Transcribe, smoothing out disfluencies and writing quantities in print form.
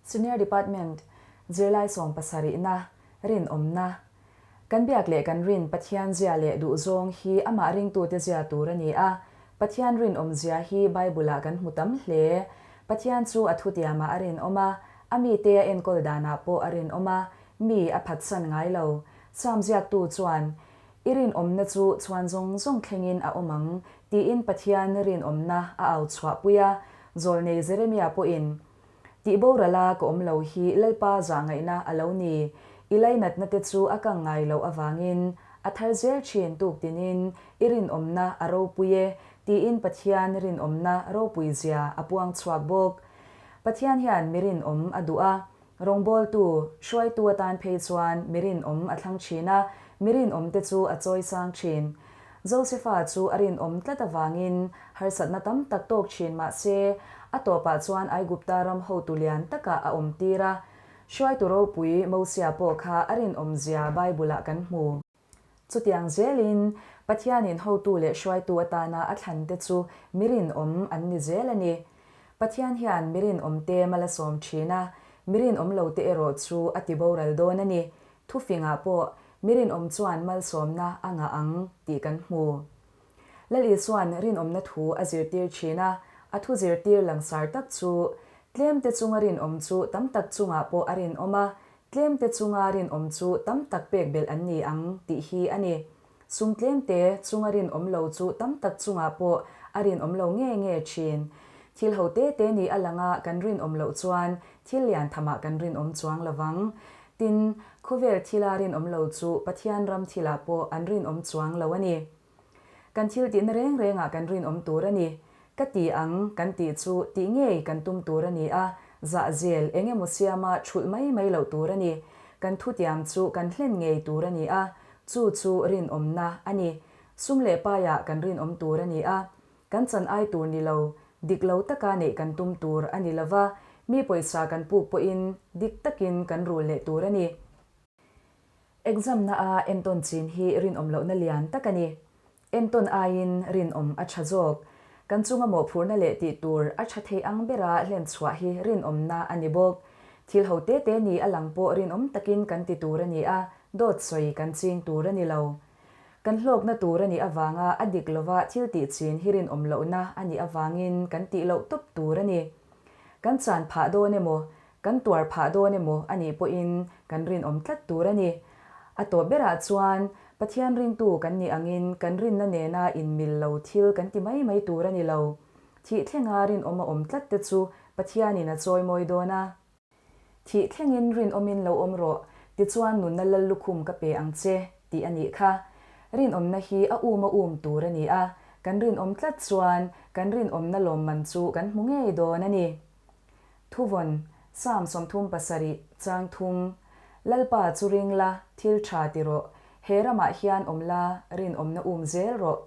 Senior Department, Zirlai sawmpasarihna, Rinawmna, Kan biak leh kan rin Pathian zia leh duhzawng hi amah ringtute zia tur a ni a. Pathian rinawm zia hi Bible-ah kan hmu tam hle. Pathian chu a thutiamah a rinawm a, a mite a enkawl danah pawh a rinawm a, mi a phatsan ngai lo. Psalm ziaktu chuan, I rinawmna chu chhuan zawng zawng thlengin a awm ang, tiin Pathian rinawmna a au chhuahpui a. Zawlnei Jeremia pawhin, Tih borala ka awm lo hi Lalpa zah ngaihna a lo ni. I lainatna te chu a kang ngai loh avangin a thar zel thin tuk tinin i rinawmna a ropui e tiin Pathian rinawmna ropui zia a puang chhuak bawk. Pathian hian mi rinawm a duh a, rawngbawltu, hruaitu atan phei chuan mi rinawm a thlang thin a, mi rinawm te chu a chawisang thin. Josefa chu a rinawm tlat avangin harsatna tam tak tawk thin mah se, a tawpah chuan Aigupta ram hotu lian takah a awm tir a. Hruaitu ropui Mosia pawh kha a rinawmzia Bible-ah kan hmu. Chutiang zelin, Pathianin hotu leh hruaitu atana a thlante chu mi rinawm an ni zel a ni. Pathian hian mi rinawmte mal a sawm thin a, mi rinawm lote erawh chu a tiboral dawn a ni. Thufingah pawh mi rinawm chuan malsawmna a ngah ang tih kan hmu. Lal Isua'n rinawmna thu a zirtir thin a, a thu zirtir langsar tak chu, Tlemte chunga rinawm chu tam tak chungah pawh a rinawm a, tlemte chunga rinawm chu tam tak pek belh an ni ang tih hi a ni. Sum tlemte chunga rinawm lo chu tam tak chungah pawh a rinawm lo nge nge thin. Thil ho te te ni a langa kan rinawm loh chuan thil lian thamah kan rinawm chuang lovang. Tin, khawvel thila rinawm lo chu Pathian ram thilah pawh an rinawm chuang lo a ni. Kan thil tihna reng rengah kan rinawm tur a ni. Ka ti ang kan tih chu tih ngei kan tum tur a ni a, zah zel eng emaw siama thulh mai mai loh tur a ni. Kan thutiam chu kan hlen ngei tur a ni a, chu chu rinawmna a ni. Sum leh paiah kan rinawm tur a ni a, kan chan ai tur ni lo, dik lo taka neih kan tum tur a ni lova, mi pawisa kan puk pawhin dik takin kan rul leh tur a ni. Exam na a entawn chin hi rinawm lohna lian tak a ni. Entawn aiin rinawm a tha zawk. Kan chunga mawhphurhna leh tih tur a tha thei ang bera hlen chhuah hi rinawmna a ni bawk. Thil ho te te ni a lang pawh rinawm takin kan ti tur a ni a, dawt sawi kan ching tur a ni lo. Kan hlawkna tur a nih avanga a dik lova thil tih chin hi rinawm lohna a nih avangin kan tih loh tawp tur a ni. Kan chan phah dawn emaw, Kan tuar phah dawn emaw a nih pawhin kan rinawm tlat tur a ni. A tawp berah chuan Pathian ringtu kan nih angin kan rinna nena inmil lo thil kan ti mai mai tur a ni lo. Thih thlenga rinawm a awm tlat te chu Pathianin a chawimawi dawn a. Thih thlengin rinawmin lo awm rawh, tichuan nunna lal lukhum ka pe ang che, tih a nih kha. Rinawmna hi a um a um tur a ni a, kan rinawm tlat chuan kan rinawmna lawmman chu kan hmu ngei dawn a ni. Thuvawn, Psalm 37, chang thum, Lalpa chu ring la, thil tha ti rawh, he ramah hian awm la, rinawmna um zel rawh.